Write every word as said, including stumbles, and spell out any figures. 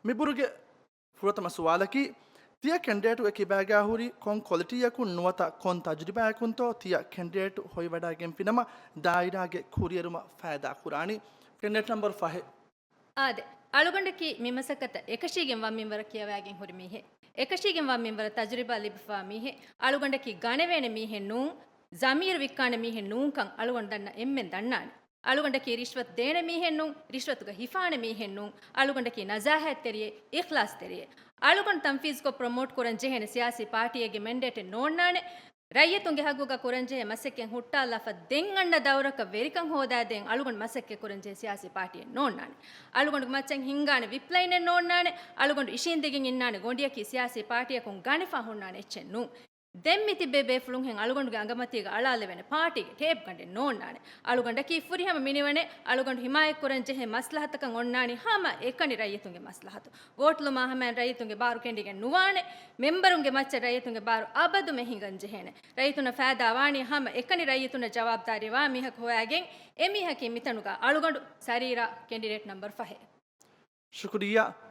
މިބުރުގެ ފުރަތަމަ ސުވާލަކީ، ތިޔަ ކެންޑިޑޭޓުގެ ކިބާގާ ހުރި ކޮން ކޮލިޓީއަކުން ނުވަތަ ކޮން ތަޖުރިބާއަކުންތޯ ތިޔަ ކެންޑިޑޭޓު ހޮވިވަޑައިގެންފިނަމަ ދާއިރާގެ ކުރިއެރުމަށް ފައިދާ ކުރާނީ؟ ކެންޑިޑޭޓް ނަމްބަރު ފަހެއް. އާދެ، އަޅުގަނޑަކީ މި މަސައްކަތަށް އެކަށީގެން ވަން މިންވަރަށް ކިޔަވައިގެން ހުރި މީހެއް. އެކަށީގެން ވަން މިންވަރަށް ތަޖުރިބާ ލިބިފާ މީހެއް. އަޅުގަނޑަކީ ގަނެވޭނެ މީހެއް ނޫން، ޒަމީރު ވިއްކާނެ މީހެއް ނޫންކަން އަޅުގަނޑު ދަންނަ އެންމެން ދަންނާނެ. އަޅުގަނޑަކީ ރިޝްވަތު ދޭނެ މީހެއް ނޫން، ރިޝްވަތުގަ ހިފާނެ މީހެއް ނޫން، އަޅުގަނޑަކީ ނަޒާހަތްތެރިއެއް، އިޚްލާޞްތެރިއެއް. އަޅުގަނޑު ތަންފީޒުކޮށް ޕްރޮމޯޓް ކުރަން ޖެހޭނެ ސިޔާސީ ޕާޓީއެއްގެ މެންޑޭޓެއް ނޯންނާނެ. ރައްޔިތުންގެ ހައްގުގަ ކުރަންޖެހޭ މަސައްކަތް ހުއްޓާލާފަ ދެން އަންނަ ދައުރަކަށް ވެރިކަން ހޯދާދޭން އަޅުގަނޑު މަސައްކަތް ކުރަންޖެހޭ ސިޔާސީ ޕާޓީއެއް ނޯންނާނެ. އަޅުގަނޑުގެ މައްޗަށް ހިންގާނެ ވިޕްލައިނެއް ނޯންނާނެ. އަޅުގަނޑު އިށީނދެގެން އިންނާނެ ގޮނޑިއަކީ ސިޔާސީ ޕާޓީއަކުން ގަނެފަ ހުންނާނެ އެއްޗެއް ނޫން. ދެން މި ތިބޭ ބޭފުޅުންހެން އަޅުގަނޑުގެ އަނގަމަތީގަ އަޅާލެވޭނެ ޕާޓީގެ ޓޭޕްގަނޑެއް ނޯންނާނެ. އަޅުގަނޑަކީ ފުރިހަމަ މިނިވަނެއް އަޅުގަނޑު ހިމާޔަތްކުރަން ޖެހޭ މަސްލަހަތަކަށް އޮންނާނީ ހަމަ އެކަނި ރައްޔިތުންގެ މަސްލަހަތު. ވޯޓްލުމާ ހަމައިން ރައްޔިތުންގެ ބާރު ކެނޑިގެން ނުވާނެ. މެމްބަރުންގެ މައްޗަށް ރައްޔިތުންގެ ބާރު އަބަދުމެ ހިނގަން ޖެހޭނެ. ރައްޔިތުންނަށް ފައިދާ ވާނީ ހަމަ އެކަނި ރައްޔިތުންނަށް ޖަވާބުދާރީ ވާ މީހަކު ހޮވާގެން އެމީހަކީ މިތަނުގަ އަޅުގަނޑު ސަރީރާ ކެނޑިޑޭޓް ނަމްބަރު ފަހެއް. ޝުކުރިއްޔާ.